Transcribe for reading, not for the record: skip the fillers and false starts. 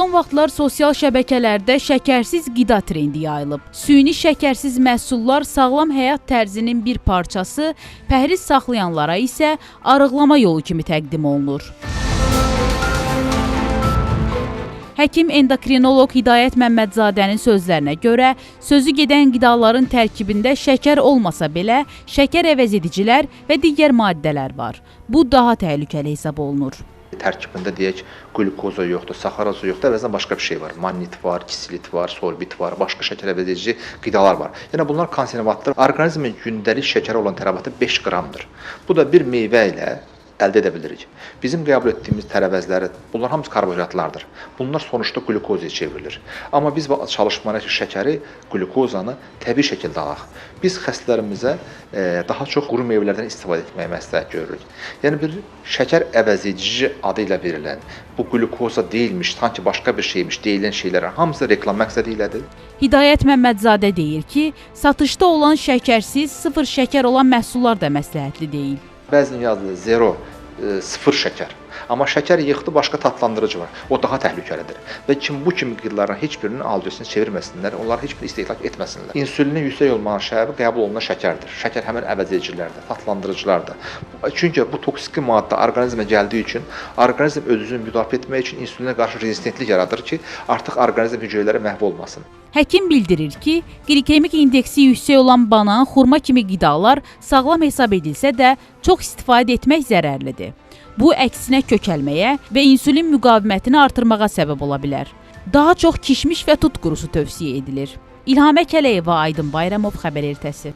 Son vaxtlar sosial şəbəkələrdə şəkərsiz qida trendi yayılıb. Süni şəkərsiz məhsullar sağlam həyat tərzinin bir parçası, pəhriz saxlayanlara isə arıqlama yolu kimi təqdim olunur. Həkim endokrinoloq Hidayət Məmmədzadənin sözlərinə görə, sözü gedən qidaların tərkibində şəkər olmasa belə, şəkər əvəzedicilər və digər maddələr var. Bu daha təhlükəli hesab olunur. Tərkibində deyək, qlükoza yoxdur, saxaroza yoxdur, əvəzinə başqa bir şey var. Mannit var, kisilit var, sorbit var, başqa şəkər əvəzedici qidalar var. Yəni bunlar konservantdır. Orqanizmin gündəlik şəkərə olan tələbatı 5 qramdır. Bu da bir meyvə ilə əldə edə bilirik. Bizim qəbul etdiyimiz tərəvəzləri, bunlar hamısı karbohidratlardır. Bunlar sonuçda qlükozaya çevrilir. Amma biz çalışmalıyıq ki, şəkəri, qlükozanı təbii şəkildə alaq. Biz xəstələrimizə daha çox quru meyvələrdən istifadə etməyi məsləhət görürük. Yəni bir şəkər əvəzedici adı ilə verilən, bu qlükoza deyilmiş, sanki başqa bir şeymiş deyilən şeylərin hamısı reklam məqsədi ilədir. Hidayət Məmmədzadə deyir ki, satışda olan şəkərsiz, sıfır şəkər olan məhsullar da məsləhətli deyil. Bəzən yazılır zero, sıfır şəkər. Amma şəkər yıxdı, başqa tatlandırıcı var. O daha təhlükəlidir. Və kim bu kimi qidaların heç birinin alıcısını çevirməsinlər, onları heç bir istehlak etməsinlər. İnsulinin yüksək olmağının səbəbi qəbul olunan şəkərdir. Şəkər həmin əvəzedicilərdir, tatlandırıcılardır. Çünki bu toksiki maddə orqanizmə gəldiyi üçün orqanizm öz-özünü müdafiə etmək üçün insulinə qarşı rezistentlik yaradır ki, artıq orqanizm hüceyrələri məhv olmasın. Həkim bildirir ki, qlikemik indeksi yüksək olan banan, xurma kimi qidalar sağlam hesab edilsə də çox istifadə etmək zərərlidir. Bu, əksinə kökəlməyə və insulin müqavimətini artırmağa səbəb ola bilər. Daha çox kişmiş və tut qurusu tövsiyə edilir. İlhamə Kələyeva, Aydın Bayramov, Xəbər ertəsi.